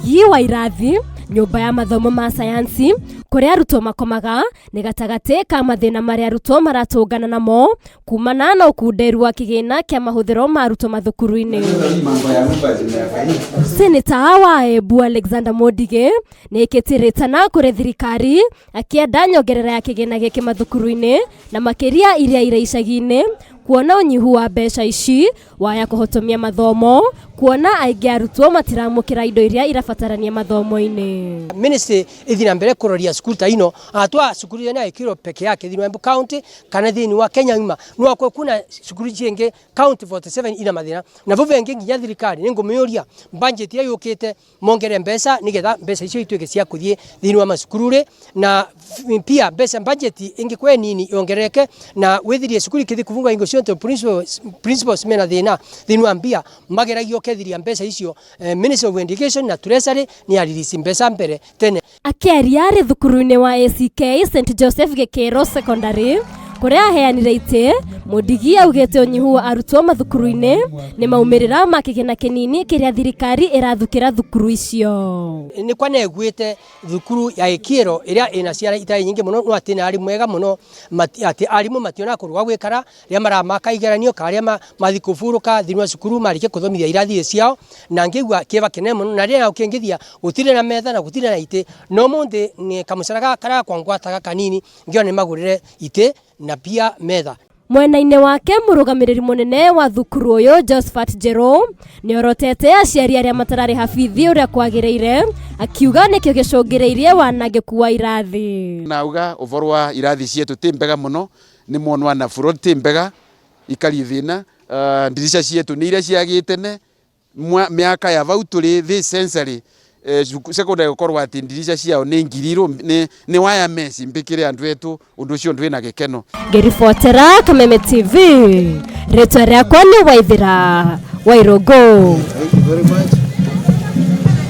Wagi wa irathi, nyũmba ya mathomo ma sayansi, kũrĩa arutwo makomaga, nĩ gatagatĩ ka mathĩna marĩa arutwo maratũngana namo kumana na ũkunderu wa kĩgĩna kĩa mahũthĩro ma arutwo mathukuru-inĩ. Seneta wa Embu Alexander Mũndigĩ nĩ ĩkĩtie rĩtana kũrĩ thirikari akĩenda nyongerera ya kĩgĩna gĩkĩ mathukuru-inĩ na makĩria iria irĩ icagi-inĩ kuona ũnyihu wa mbeca ici waya kũhotomia mathomo kuona aingĩ arutwo matiramũkĩra indo iria irabatarania mathomo-inĩ. Ministry ithi na mbere kuroria cukuru ta ino atwa cukuru ĩno ĩkirwo peke yake thĩinĩ wa Embu County kana thĩinĩ wa Kenya ng'ima no akwe kuna cukuru ciĩngĩ county 47 ina mathĩna na vau vengĩ nginya thirikari nĩ ngũmĩũria budget ĩrĩa yũkĩte mongere mbeca nigetha mbeca icio ituĩke cia kũthiĩ thĩinĩ wa macukuru rĩ na pia mbeca budget ĩngĩkorwo ĩ nini yongerereke na wĩthirie cukuru ikĩthiĩ kũbungwo hingo ciothe principals, principals mena thĩna thĩinĩ wa mbia mageragio kethiria mbeca icio. Ministry of Education na Treasury nĩ ya release mbeca mbere tene. Akĩaria arĩ thukuru-inĩ wa ACK St Joseph Gĩkĩro Secondary kũrĩa aheanire itĩ, Mũndigi augĩte ũnyihu wa arutwo mathukuru-inĩ nĩ maumĩrĩra ma kĩgĩna kĩnini kĩrĩa thirikari ĩrathukĩra thukuru icio. Nĩ kwaneguĩte thukuru ya Ĩkĩro ĩrĩa ĩna ciana itarĩ nyingĩ mũno no atĩ na arimũ ega mũno, atĩ arimũ mationaga kũndũ gwa gwĩkara rĩrĩa maramaka igeranio kana rĩrĩa mathiĩ kũburũka thĩinĩ wa cukuru marĩkia kũthomithia irathi ciao, na ngĩigua kĩeva kĩnene mũno na rĩrĩa ũkĩngĩthia gũtirĩ na metha na gũtirĩ na itĩ, na ũmũthĩ kamũcara gaka karĩa ngwataga kanini ngĩona nĩ magũrĩre itĩ na pia metha. Mwena-inĩ wake mũrũgamĩrĩri mũnene wa thukuru ũyũ Josephat Njerũ nĩorotete aciari arĩa matararĩha bithi ũrĩa kwagĩrĩire akiuga nĩkĩo gĩcũngĩrĩirie wanangĩku wa irathi. Nauga ũboro wa irathi cietu ti mbega mũno nĩ mwonwa na floor ti mbega ikari thina ndirica cietu nĩ iria ciagĩtene mĩaka ya vau tũrĩ this century secondary gũkorwo atĩ ndirica ciao nĩ ngirirũ nĩ wire mesh mbĩkĩre andũ etu ũndũ ũcio ndwĩ na gĩkeno. Ngĩribotera Kameme TV, rĩtwa rĩakwa nĩ Waithĩra Wairũngũ. Thank you very much.